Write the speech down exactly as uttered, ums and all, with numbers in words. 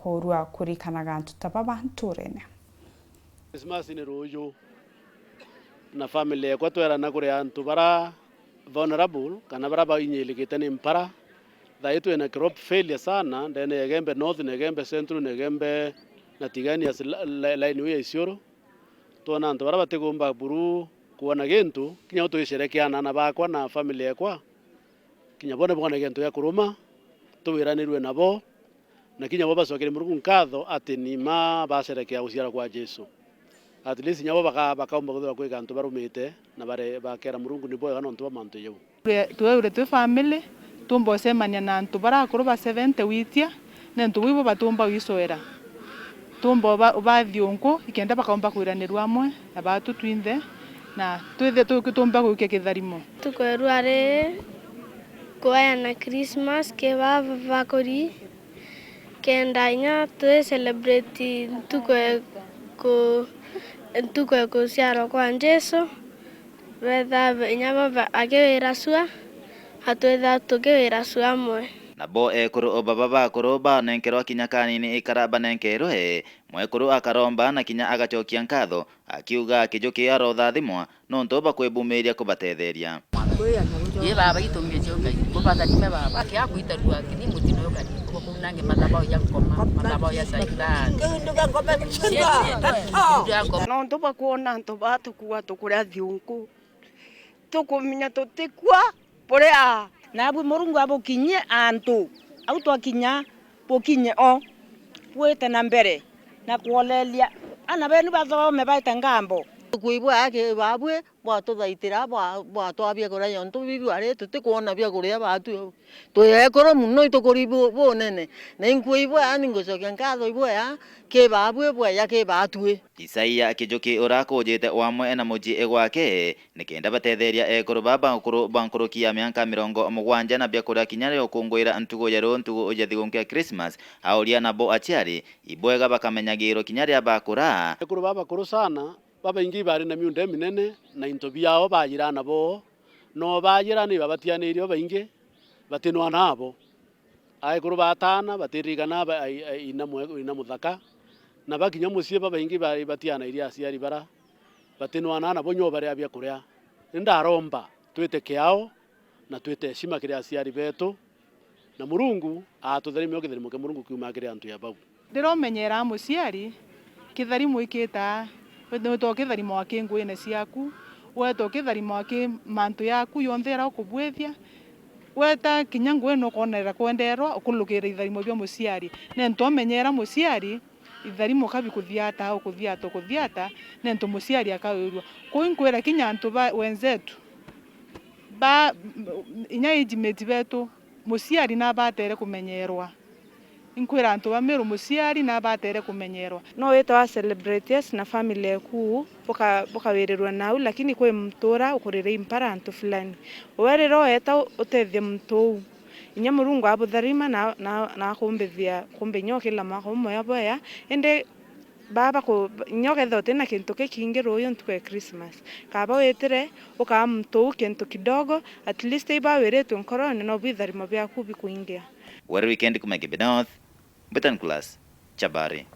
Urua kurikanaga antu ta baba nturene. Krismasi ni ruuju, na family yeekwa twerana kuri antu bara vulnerable kana bara bainyilikite ni mpara. Thaai twina crop failure sana ndene ya Igembe North na Igembe Central na Igembe na Tigania, line iu ya Isiolo. Twona antu bara batigumba buru kwona gintu, kinya u twisherekea na aana bakwa na family yeekwa, kinya bo ni bone gintu gia kuruma, tuwiranirue nabo, na kinya bo bacokerie Murungu nkatho ati ni ma basherekea guciarwa kwa Jesu. At least kinya bo baka-, bakaumba kwithirwa kwi gantu barumite na bare-, bakeera Murungu ni bwega nontu bwa mantu jau. Tweure twi family, tuumba ucemania na antu bara akuru ba seventy witia, ni antu buu ibo batuumba wicoera. Tuumba uba-, ubathia unku, ikenda bakaumba kwiranirua amwe na baatu twinthe, na twithie tu-, tuumba guikia kitharimo. Ntuku ya rua ri, kuayana Christmas ki baba bakuri, kenda inya twi celebrate ntuku ya ku-, ntuku ya kuciarwa kwa Jesu. Betha inya baba akiwira cua, na twitha tukiwira cua amwe. Nabo ekuru baba bakuru banenkerwa kinya kanini ikara banenkerwe, mwekuru akaromba na kinya agacokia nkatho, akiuga Kijuki arothathimwa nontu bwa kwibumiria kubatetheria. Ii baba, itumie cio Ngai, kubatharime baba, akia kwitarua kithi mutino ukari, kukunange mathabau ya nkoma, mathabau ya shaitani. Nontu bwa kwona antu batukua tukuria thiunku. Tukumenya tutikua buria. Naabu Murungu abukinyie antu, au twakinya, bukinye o, bwite na mbere na kwoleria aana benu bathome baite ngambo. Tukwibwa aki babwi bwatuthaitira, bwa-, bwatwaa biakuria, yontu bibi ari tutikwona biakuria baatu. Twi ekuru mono, itukuri bu-, bunene. Na inkwibwa, yani, ngucokia nkatho ibwea ki babwi, bwea ki baatui. Isaia Kijuki uria akujite o amwe na mucii gwake, nikenda batetheria ekuru baa ba nkuru, ba nkuruki ya mianka mirongo mugwanja na biakuria kinya ria ukunguira ntugu ya ruu, ntugu ya thigunku ya Christmas, auria nabo aciari, ibwega bakamenyagirwa kinya ria bakura. Ekuru baa bakuru sana, babaingi ibaari na miunda iminene, na into biao baajira aana boo, no baajira ni babatianirie babaingi, batinwa aana abo. Aekuru baatana batiririkana aba-, ai-, ai-, ina mwe-, ina muthaka, na bakinya mucii babaingi ba-, batianairie aciari bara, batinwa aana nabo nyo baria biakuria. Ni ndaromba twite kiao na twite heshima kiri aciari beetu, na Murungu aatutharimia o kitharimo kia Murungu kiumaa kiri antu ya bau. Riria umenyeeraa muciari, kitharimo ikitaa, witwa ukitharimwa ki nguine ciaku, wetwa ukitharimwa ki mantu yaku yonthe jaria ukubwithia, weta kinya nguine ukonerera kwenderwa, ukulukira itharimo bia muciari. Nentu umenyeera muciari, itharimo ka bikuthiata, ukuthiata, ukuthiata, nentu muciari akawirua. Kwou inkwira kinya antu ba wenzetu, ba, inya age mate beetu, muciari nabatere kumenyeerwa. Inkwira antu ba Meru, muciari nabatere kumenyeerwa. No wite wa celebrate, yes, na family eku, buka-, bukawirirua nau, lakini kwi muntu uria ukurire impara antu fulani. Uwe riria ueta u-, utethie muntu uu, inya Murungu abutharima na, na, na akumbithia, kumbe inya ukila mwaka umwe bwea, indi baba ku-, inya ukethira utina kintu gikingi ruuyu ntuku ya Christmas, kaba witire ukaa muntu uu kintu kidogo, at least iba wiritue nkorone, no bu itharimo biaku bikwingia. Wari weekend kuma Igembe North, Mbutan Class, Chabari.